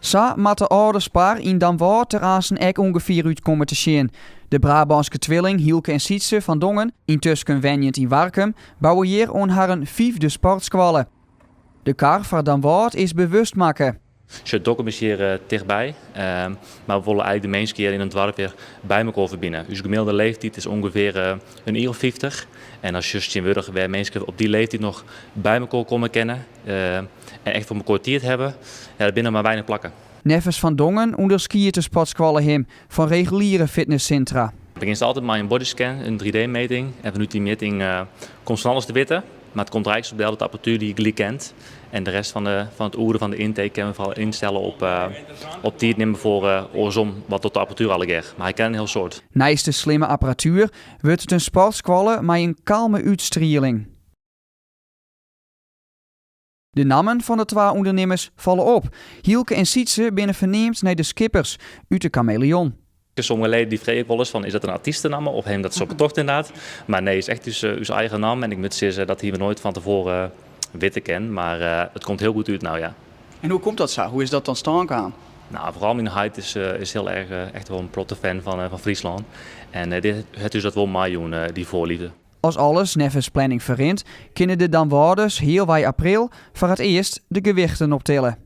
Sa moat de âlde Spar yn Damwâld der aansen ek ûngefear út komme te sjen. De Brabânske twilling Hylke en Sytse van Dongen, yntusken wenjend yn Warkum, bouwe hjir oan harren fyfde sportskoalle. De kar foar Damwâld is bewust makke. Sjoch, Dokkum is hjir tichtby, mar we wolle eigentlik de minsken hjir yn it doarp wer by mekoar ferbine. Us gemiddelde leeftiid is ûngefear in jier of 50 en as just tsjintwurdich wêr minsken op dy leeftiid noch by mekoar komme kinne en echt foar mekoar tiid hawwe, ja, der binne noch mar weinich plakken. Neffens Van Dongen ûnderskiedt de sportskoalle him fan reguliere fitnesssintra. Begjinst altyd mei in bodyscan, in 3D-meting, en fanút dy mjitting komst fan alles te witten. Mar it komt der eins op del dat de apparatuer dy gelyk kent en de rest fan de fan it oere fan de intake kinne we foaral ynstelle op op tiid nimme foar oarsom wat docht de apparatuer allegear. Mar hy ken in hiel soad. Neist de slimme apparatuer wurdt it in sportskoalle mei in kalme útstrieling. De nammen fan de twa ûndernimmers falle op. Hylke en Sytse binne ferneamd nei de skippers út de Kameleon. Sommige leden die freegje ek wolris fan is dat in artystenamme of him dat sa betocht inderdaad. Mar nee, is echt ús, ús eigen namme en ik moat sizze dat hie we noait fan tefoaren witte kin. Mar it komt hiel goed út no, ja. En hoe komt dat sa? Hoe is dat ta stân kaam? Nou, foaral myn heit is, is hiel erch echt wol in protte fan fan, fan Fryslân. En dit hat ús dat wol meijûn, dy foarliefde. As alles neffens planning ferrint, kinne de Damwâlders healwei april foar it earst de gewichten optille.